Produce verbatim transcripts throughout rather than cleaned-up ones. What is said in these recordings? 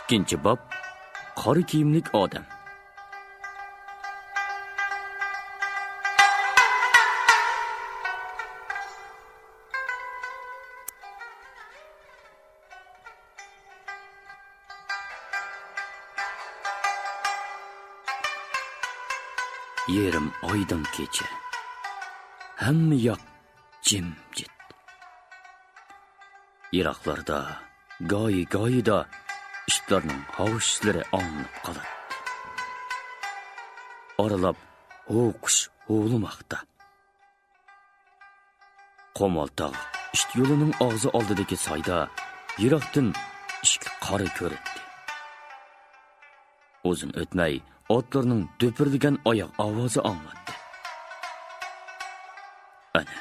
ئىككىنچى باب، قارا كىيىملىك ئادەم. يېرىم ئايدىڭ كېچە. ھەممە ياق جىمجىت. يىراقلاردا، گاھى-گاھىدا ئىتلارنىڭ ھاۋشىشلىرى ئاڭلىنىپ قالاتتى. ئارىلاپ ھۇۋقۇش ھۇۋلىماقتا. قومالتاغ ئىت يولىنىڭ ئاغزى ئالدىدىكى سايدا يىراقتىن ئىككى قارا كۆرۈندى. ئۇزۇن ئۆتمەي ئاتلارنىڭ دۈپۈرلىگەن ئاياغ ئاۋازى ئاڭلاندى. ئەنە،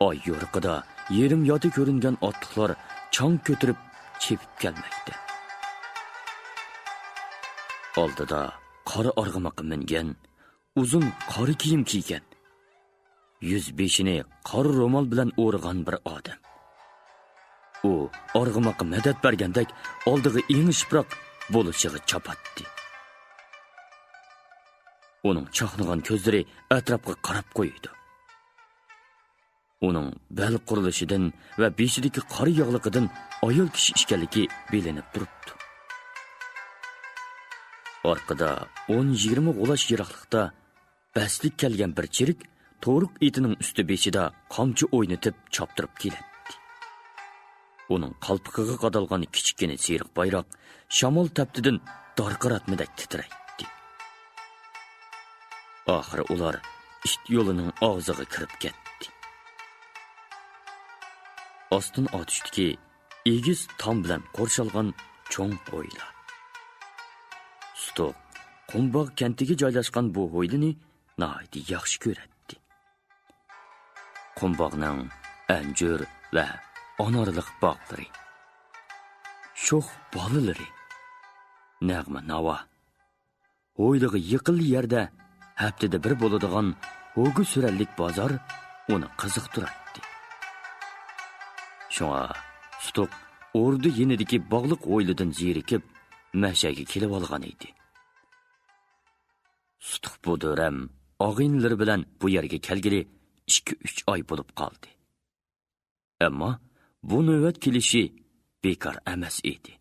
ئاي يورۇقىدا يېرىم ياتى كۆرۈنگەن ئاتلىقلار چاڭ كۆتۈرۈپ چېپىپ كەلمەكتە. ئالدىدا قارا ئارغىماققا مىنگەن، ئۇزۇن قارا كىيىم كىيگەن، يۈز بېشىنى قارا رومال بىلەن ئورىغان بىر ئادەم. ئۇ ئارغىماققا مەدەت بەرگەندەك ئالدىغا ئېڭىشىپراق بولۇشىغا چاپاتتى. ئۇنىڭ چاقنىغان كۆزلىرى ئەتراپقا قاراپ قويىدۇ. ئۇنىڭ بەل قۇرۇلۇشىدىن ۋە بېشىدىكى قارا ياغلىقىدىن ئايال كىشى ئىكەنلىكى بىلىنىپ تۇرۇپتۇ. ئارقىدا ئون يىگىرمە غۇلاچ يىراقلىقتا بەستلىك كەلگەن بىر چېرىك تورۇق ئېتىنىڭ ئۈستى بېشىدا قامچا ئوينىتىپ چاپتۇرۇپ كېلەتتى. ئۇنىڭ قالپىقىغا قادالغان كىچىككىنە سېرىق بايراق شامال تەپتىدىن دارقىراتمىدەك تىترەيتتى. ئاخىرى ئۇلار ئىت يولىنىڭ ئاغزىغا كىرىپ كەتتى. ئاستىن ئاتۇشتىكى ئېگىز تام بىلەن قورشالغان چوڭ ھويلا. سۇتۇق قۇمباغ كەنتىگە جايلاشقان بۇ ھويلىنى ناھايىتى ياخشى كۆرەتتى. قۇمباغنىڭ ئەنجۈر ۋە ئانارلىق باغلىرى، شوخ بالىلىرى، نەغمە ناۋا، ھويلىغا يېقىنلا يەردە ھەپتىدە بىر بولىدىغان ھوگا سۈرەنلىك بازار ئۇنى قىزىقتۇراتتى. شۇڭا سۇتۇق ئوردا يېنىدىكى باغلىق ھويلىدىن زېرىكىپ، مەشەگە كېلىۋالغان ئىدى. سۇتۇق بۇ دۆرەم ئاغىنىلىرى بىلەن بۇ يەرگە كەلگىلى ئىككى-ئۈچ ئاي بولۇپ قالدى. ئەمما بۇ نۆۋەت كېلىشى بىكار ئەمەس ئىدى.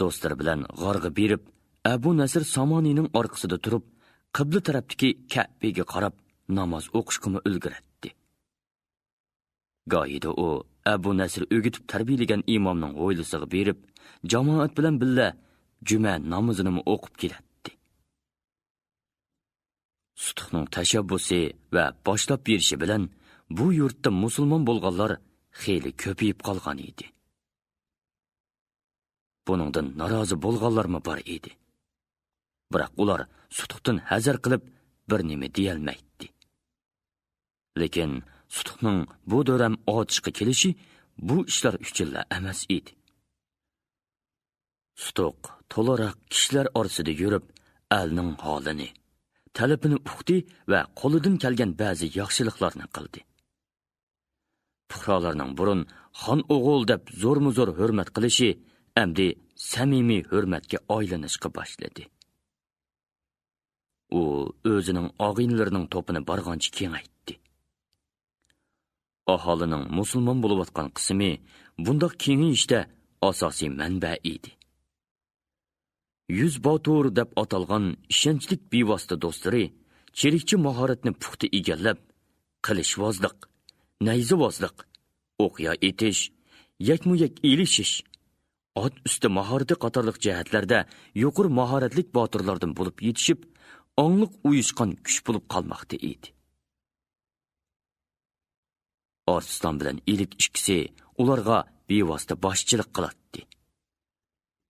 دوستلىرى بىلەن غارغا بېرىپ، ئەبۇ نەسىر سامانىنىڭ ئارقىسىدا تۇرۇپ، قىبلە تەرەپتىكى كەبىگە قاراپ ناماز ئوقۇشقىمۇ ئۈلگۈرەتتى. گاھىدا ئۇ ئەبۇ نەسىر ئۆگىتىپ تەربىيەلىگەن ئىمامنىڭ ھويلىسىغا بېرىپ، جامائەت بىلەن بىللە جۈمە نامىزىنىمۇ ئوقۇپ كېلەتتى. سۇتۇقنىڭ تەشەببۇسى ۋە باشلاپ بېرىشى بىلەن بۇ يۇرتتا مۇسۇلمان بولغانلار خېلى كۆپىيىپ قالغان ئىدى. بۇنىڭدىن نارازى بولغانلارمۇ بار ئىدى. بىراق ئۇلار سۇتۇقتىن ھەزەر قىلىپ بىر نېمە دېيەلمەيتتى. لېكىن سۇتۇقنىڭ بۇ دۆرەم ئاتۇشقا كېلىشى بۇ ئىشلار ئۈچۈنلا ئەمەس ئىدى. سۇتۇق تولىراق كىشىلەر ئارىسىدا يۈرۈپ، ئەلنىڭ ھالىنى، تەلىپىنى ئۇقتى ۋە قولىدىن كەلگەن بەزى ياخشىلىقلارنى قىلدى. پۇقرالارنىڭ بۇرۇن خان ئوغۇل دەپ زورمۇزور ھۆرمەت قىلىشى ئەمدى سەمىمىي ھۆرمەتكە ئايلىنىشقا باشلىدى. ئۇ ئۆزىنىڭ ئاغىنىلىرىنىڭ توپىنى بارغانچە كېڭەيتتى. ئاھالىنىڭ مۇسۇلمان بولۇۋاتقان قىسمى بۇنداق كېڭىيىشتە ئاساسىي مەنبە ئىدى. يۈز باتۇر دەپ ئاتالغان ئىشەنچلىك بىۋاسىتە دوستلىرى چېرىكچى ماھارەتنى پۇختا ئىگىلەپ، قىلىچۋازلىق، نەيزىۋازلىق، ئوقيا ئېتىش، يەكمۇ يەك ئېلىشىش، ئات ئۈستى ماھارىتى قاتارلىق جەھەتلەردە يۇقىرى ماھارەتلىك باتۇرلاردىن بولۇپ يېتىشىپ، ئاڭلىق ئۇيۇشقان كۈچ بولۇپ قالماقتا ئىدى. ئارسلان بىلەن ئىلىك ئىككىسى ئۇلارغا بىۋاسىتە باشچىلىق قىلاتتى.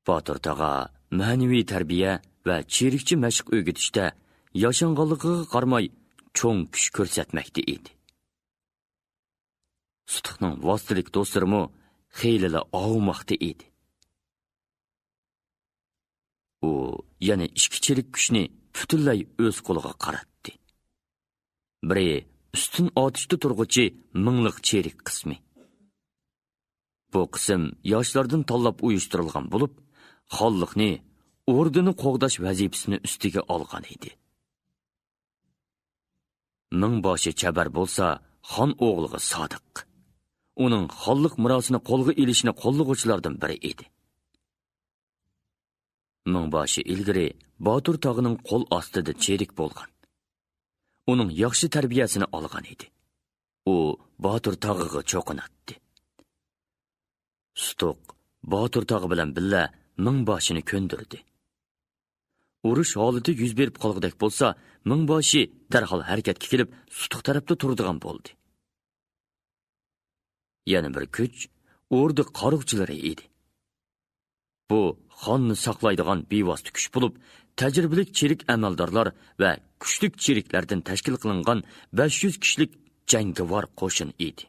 باتۇر تاغا مەنىۋى تەربىيە ۋە چېرىكچە مەشىق ئۆگىتىشتە ياشانغانلىقىغا قارىماي چوڭ كۈچ كۆرسەتمەكتە ئىدى. سۇتۇقنىڭ ۋاسىتىلىك دوستلىرىمۇ خېلىلا ئاۋۇماقتا ئىدى. ئۇ يەنە ئىككى چېرىك كۈچنى پۈتۈنلەي ئۆز قولىغا قاراتتى. بىرى ئۈستۈن ئاتۇشتا تۇرغۇچى مىڭلىق چېرىك قىسمى. بۇ قىسىم ياشلاردىن تاللاپ ئۇيۇشتۇرۇلغان بولۇپ، خانلىقنى، ئوردىنى قوغداش ۋەزىپىسىنى ئۈستىگە ئالغان ئىدى. مىڭباشى چەبەر بولسا خان ئوغلىغا سادىق. ئۇنىڭ خانلىق مىراسىنى قولغا ئېلىشنى قوللىغۇچىلاردىن بىرى ئىدى. مىڭباشى ئىلگىرى باتۇر تاغىنىڭ قول ئاستىدا چېرىك بولغان. ئۇنىڭ ياخشى تەربىيەسىنى ئالغان ئىدى. ئۇ باتۇر تاغىغا چوقۇناتتى. سۇتۇق باتۇر تاغا بىلەن بىللە مىڭباشىنى كۆندۈردى. ئۇرۇش ھالىتى يۈز بېرىپ قالغۇدەك بولسا، مىڭباشى دەرھال ھەرىكەتكە كېلىپ، سۇتۇق تەرەپتە تۇرىدىغان بولدى. يەنە بىر كۈچ ئوردا قارۇقچىلىرى ئىدى. بۇ خاننى ساقلايدىغان بىۋاسىتە كۈچ بولۇپ، تەجرىبىلىك چېرىك ئەمەلدارلار ۋە كۈچلۈك چېرىكلەردىن تەشكىل قىلىنغان بەش يۈز كىشىلىك جەڭگىۋار قوشۇن ئىدى.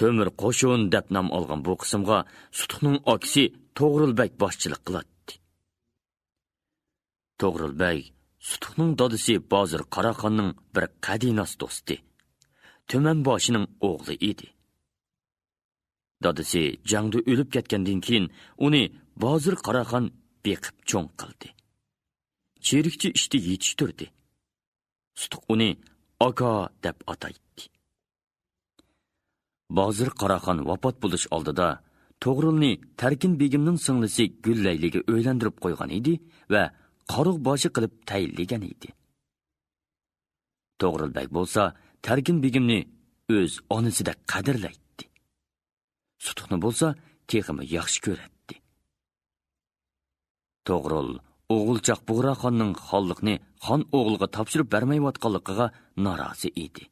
تۆمۈر قوشۇن دەپ نام ئالغان بۇ قىسىمغا سۇتۇقنىڭ ئاكىسى توغرۇل بەگ باشچىلىق قىلاتتى. توغرۇل بەگ سۇتۇقنىڭ دادىسى بازىر قاراخاننىڭ بىر قەدىناس دوستى، تۈمەنباشىنىڭ ئوغلى ئىدى. دادىسى جەڭدە ئۆلۈپ كەتكەندىن كېيىن، ئۇنى بازىر قاراخان بېقىپ چوڭ قىلدى. چىرىكچە ئىشتا يېتىشتۈردى. سۇتۇق ئۇنى ئاكا دەپ ئاتايتتى. بازىر قاراخان ۋاپات بولۇش ئالدىدا توغرۇلنى تەركىن بېگىمنىڭ سىڭلىسى گۈللەيلىگە ئۆيلەندۈرۈپ قويغان ئىدى ۋە قارۇغ باشى قىلىپ تەيىنلىگەن ئىدى. توغرۇل بەگ بولسا تەركىن بېگىمنى ئۆز ئانىسىدەك قەدىرلەيتتى. سۇتۇقنى بولسا تېخىمۇ ياخشى كۆرەتتى. توغرۇل ئوغۇلچاق بۇغراخاننىڭ خانلىقنى خان ئوغلىغا تاپشۇرۇپ بەرمەيۋاتقانلىقىغا نارازى ئىدى.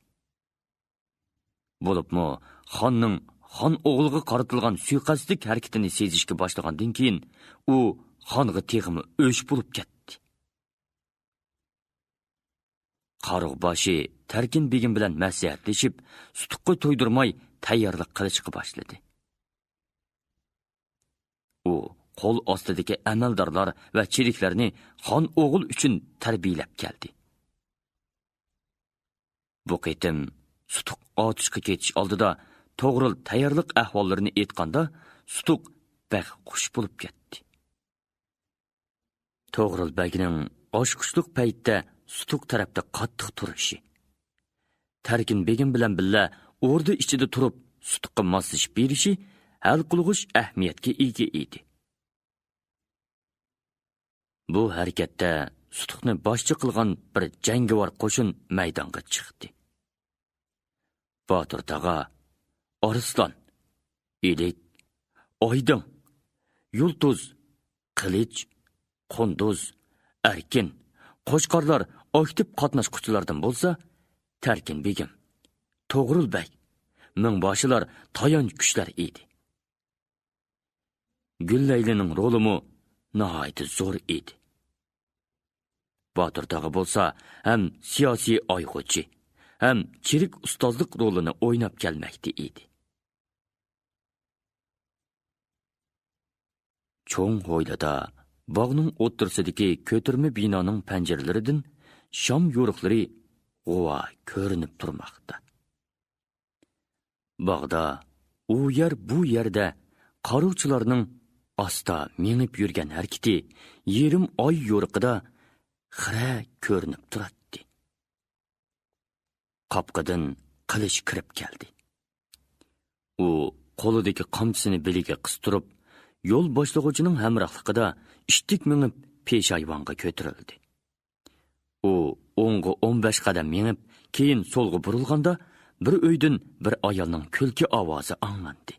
بولۇپمۇ خاننىڭ خان ئوغلىغا قارىتىلغان سۇيىقەستلىك ھەرىكىتىنى سېزىشكە باشلىغاندىن كېيىن، ئۇ خانغا تېخىمۇ ئۆچ بولۇپ كەتتى. قارۇغ باشى تەركىن بېگىم بىلەن مەسلىھەتلىشىپ، سۇتۇققا تويدۇرماي تەييارلىق قىلىشقا باشلىدى. ئۇ قول ئاستىدىكى ئەمەلدارلار ۋە چېرىكلەرنى خان ئوغۇل ئۈچۈن تەربىيەلەپ كەلدى. بۇ قېتىم سۇتۇق ئاتۇشقا كېتىش ئالدىدا توغرۇل تەييارلىق ئەھۋاللىرىنى ئېيتقاندا، سۇتۇق بەك خۇش بولۇپ كەتتى. توغرۇل بەگنىڭ ئاچقۇچلۇق پەيتتە سۇتۇق تەرەپتە قاتتىق تۇرۇشى، تەركىن بېگىم بىلەن بىللە ئوردا ئىچىدە تۇرۇپ سۇتۇققا ماسلىشىپ بېرىشى ھەل قىلغۇچ ئەھمىيەتكە ئىگە ئىدى. بۇ ھەرىكەتتە سۇتۇقنى باشچى قىلغان بىر جەڭگىۋار قوشۇن مەيدانغا چىقتى. باتۇر تاغا، ئارسلان، ئىلىك، ئايدىڭ، يۇلتۇز، قىلىچ، قۇندۇز، ئەركىن، قوچقارلار ئاكتىپ قاتناشقۇچىلاردىن بولسا، تەركىن بېگىم، توغرۇل بەگ، مىڭباشىلار تايانچ كۈچلەر ئىدى. گۈللەيلىنىڭ رولىمۇ ناھايىتى زور ئىدى. باتۇر تاغا بولسا ھەم سىياسىي ئايغۇچى، ھەم چېرىك ئۇستازلىق رولىنى ئويناپ كەلمەكتە ئىدى. چوڭ ھويلىدا باغنىڭ ئوتتۇرىسىدىكى كۆتۈرمە بىنانىڭ پەنجىرىلىرىدىن شام يورۇقلىرى غۇۋا كۆرۈنۈپ تۇرماقتا. باغدا ئۇ يەر، بۇ يەردە قارۇچىلارنىڭ ئاستا مېڭىپ يۈرگەن ھەرىكىتى يېرىم ئاي يورۇقىدا خىرە كۆرۈنۈپ تۇراتتى. قاپقىدىن قىلىچ كىرىپ كەلدى. ئۇ قولىدىكى قامچىسىنى بېلىگە قىستۇرۇپ، يول باشلىغۇچىنىڭ ھەمراھلىقىدا ئىتتىك مېڭىپ پېشايۋانغا كۆتۈرۈلدى. ئۇ ئوڭغا ئون بەش قەدەم مېڭىپ، كېيىن سولغا بۇرۇلغاندا، بىر ئۆيدىن بىر ئايالنىڭ كۈلكە ئاۋازى ئاڭلاندى.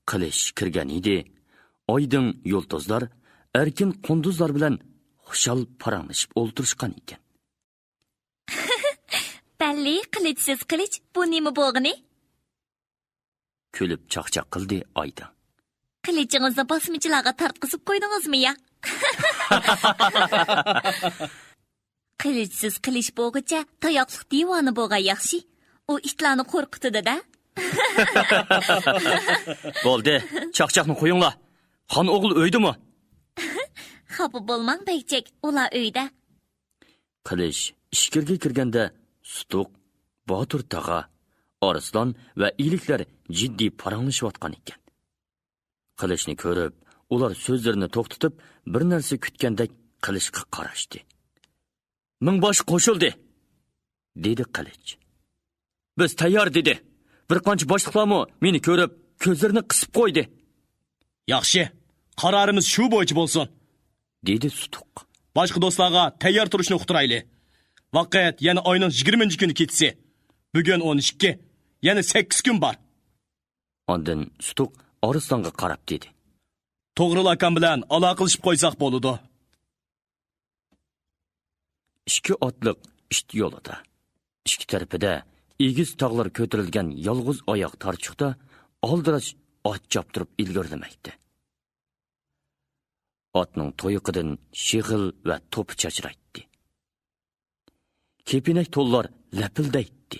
قىلىچ كىرگەن ئىدى. ئايدىڭ، يۇلتۇزلار، ئەركىن، قۇندۇزلار بىلەن خۇشال پاراڭلىشىپ ئولتۇرۇشقان ئىكەن. بەللى، قىلىچسىز قىلىچ، بۇ نېمە بولغىنى؟ كۈلۈپ چاقچاق قىلدى ئايدىڭ. قىلىچىڭىزنى باسمىچىلارغا تارتقۇزۇپ قويدىڭىزمۇ يا؟ قىلىچسىز قىلىچ بولغۇچە تاياقلىق دىۋانە بولغان ياخشى. ئۇ ئىتلارنى قورقۇتىدۇ-دە. بولدى، چاقچاقنى قويۇڭلار. خان ئوغۇل ئۆيدىمۇ؟ خاپا بولماڭ، بەگچەك، ئۇلار ئۆيدە. قىلىچ ئىچكىرىگە كىرگەندە، سۇتۇق، باتۇر تاغا، ئارسلان ۋە ئىلىكلەر جىددىي پاراڭلىشىۋاتقان ئىكەن. قىلىچنى كۆرۈپ، ئۇلار سۆزلىرىنى توختىتىپ، بىر نەرسە كۈتكەندەك قىلىچقا قاراشتى. «مىڭباش قوشۇلدى!» دېدى قىلىچ. «بىز تەييار!» دېدى. بىر قانچە باشلىقلارمۇ مېنى كۆرۈپ، كۆزلىرىنى قىسىپ قويدى. «ياخشى، قارارىمىز شۇ بويىچە بولسۇن!» دېدى سۇتۇق. «باشقا دوستلارغا تەييار تۇرۇشنى ئۇقتۇرايلى. ۋاقىت يەنە ئاينىڭ يىگىرمىنچى كۈنى كېچىسى. بۈگۈن ئون ئىككى، يەنە سەككىز كۈن بار.» ئاندىن سۇتۇق ئارسلانغا قاراپ دېدى: «توغرۇل ئاكام بىلەن ئالاقىلىشىپ قويساق بولىدۇ.» ئىككى ئاتلىق ئىت يولىدا، ئىككى تەرىپىدە ئېگىز تاغلار كۆتۈرۈلگەن يالغۇز ئاياغ تارچۇقتا ئالدىراش ئات چاپتۇرۇپ ئىلگىرىلىمەكتە. ئاتنىڭ تۇيىقىدىن شېغىل ۋە توپا چاچرايتتى. كېپىنەك تونلار لەپىلدەيتتى.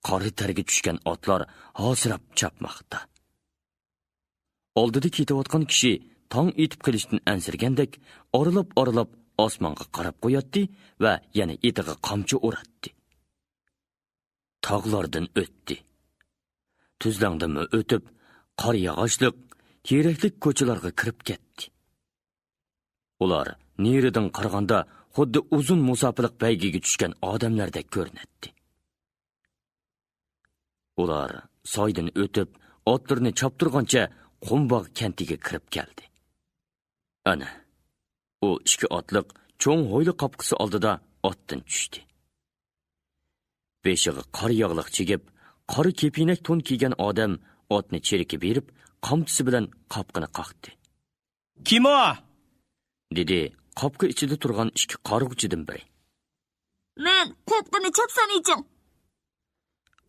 قارا تەرگە چۈشكەن ئاتلار ھاسىراپ چاپماقتا. ئالدىدا كېتىۋاتقان كىشى تاڭ ئېتىپ قېلىشتىن ئەنسىرىگەندەك ئارىلاپ-ئارىلاپ ئاسمانغا قاراپ قوياتتى ۋە يەنە ئېتىغا قامچا ئۇراتتى. تاغلاردىن ئۆتتى. تۈزلەڭدىنمۇ ئۆتۈپ، قار ياغاچلىق، تېرەكلىك كوچىلارغا كىرىپ كەتتى. ئۇلار نېرىدىن قارىغاندا خۇددى ئۇزۇن مۇساپىلىق بەيگىگە چۈشكەن ئادەملەردەك كۆرۈنەتتى. ئۇلار سايدىن ئۆتۈپ، ئاتلىرىنى چاپتۇرغانچە قۇمباغ كەنتىگە كىرىپ كەلدى. ئەنە، ئۇ ئىككى ئاتلىق چوڭ ھويلا قاپقىسى ئالدىدا ئاتتىن چۈشتى. بېشىغا قارا ياغلىق چىگىپ، قارا كېپىنەك تون كىيگەن ئادەم ئاتنى چېرىكى بېرىپ، قامچىسى بىلەن قاپقىنى قاقتى. «كىم ئۇ؟» دېدى قاپقا ئىچىدە تۇرغان ئىككى قارىغۇچىدىن بىرى. «مەن، قاپقىنى چاپسان ئېچىڭ!»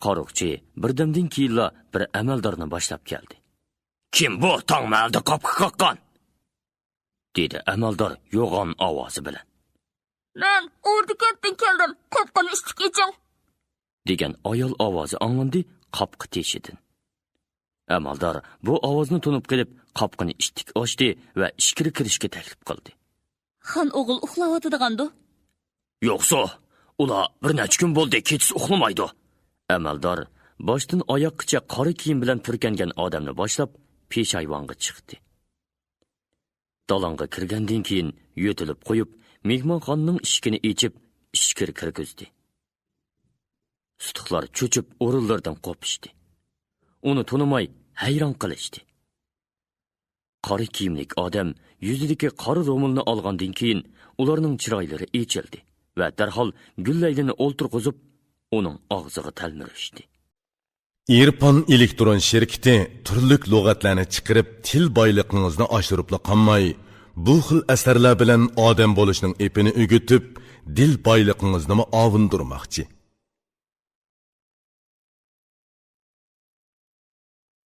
قارىغۇچى بىردەمدىن كېيىنلا بىر ئەمەلدارنى باشلاپ كەلدى. «كىم بۇ تاڭ مەھەلدە قاپقا قاققان؟» دېدى ئەمەلدار يوغان ئاۋازى بىلەن. «مەن ئوردا كەنتتىن كەلدىم، قاپقىنى ئىتتىك ئېچىڭ!» دېگەن ئايال ئاۋازى ئاڭلاندى قاپقا تېشىدىن. ئەمەلدار بۇ ئاۋازنى تونۇپ قېلىپ، قاپقىنى ئىتتىك ئاچتى ۋە ئىچكىرى كىرىشكە تەكلىپ قىلدى. «خان ئوغۇل ئۇخلاۋاتىدىغاندۇ؟» «يوقسۇ، ئۇلار بىر نەچچە كۈن بولدى، كېچىسى ئۇخلىمايدۇ.» ئەمەلدار باشتىن ئاياققىچە قارا كىيىم بىلەن پۈركەنگەن ئادەمنى باشلاپ، پېشايۋانغا چىقتى. دالاڭغا كىرگەندىن كېيىن يۆتىلىپ قويۇپ، مېھمانخانىنىڭ ئىشىكىنى ئېچىپ، ئىچكىرى كىرگۈزدى. سۇتۇقلار چۆچۈپ ئورۇنلىرىدىن قوپۇشتى. ئۇنى تونۇماي ھەيران قېلىشتى. قارا كىيىملىك ئادەم يۈزىدىكى قارا رومالنى ئالغاندىن كېيىن، ئۇلارنىڭ چىرايلىرى ئېچىلدى ۋە دەرھال گۈللەيلىنى ئولتۇرغۇزۇپ، ئۇنىڭ ئاغزىغا تەلمۈرۈشتى. ئىرپان ئېلېكترون شىركىتى تۈرلۈك لۇغەتلەرنى چىقىرىپ، تىل بايلىقىڭىزنى ئاشۇرۇپلا قالماي، بۇ خىل ئەسەرلەر بىلەن ئادەم بولۇشنىڭ ئېپىنى ئۆگىتىپ، دىل بايلىقىڭىزنىمۇ ئاۋۇندۇرماقچى.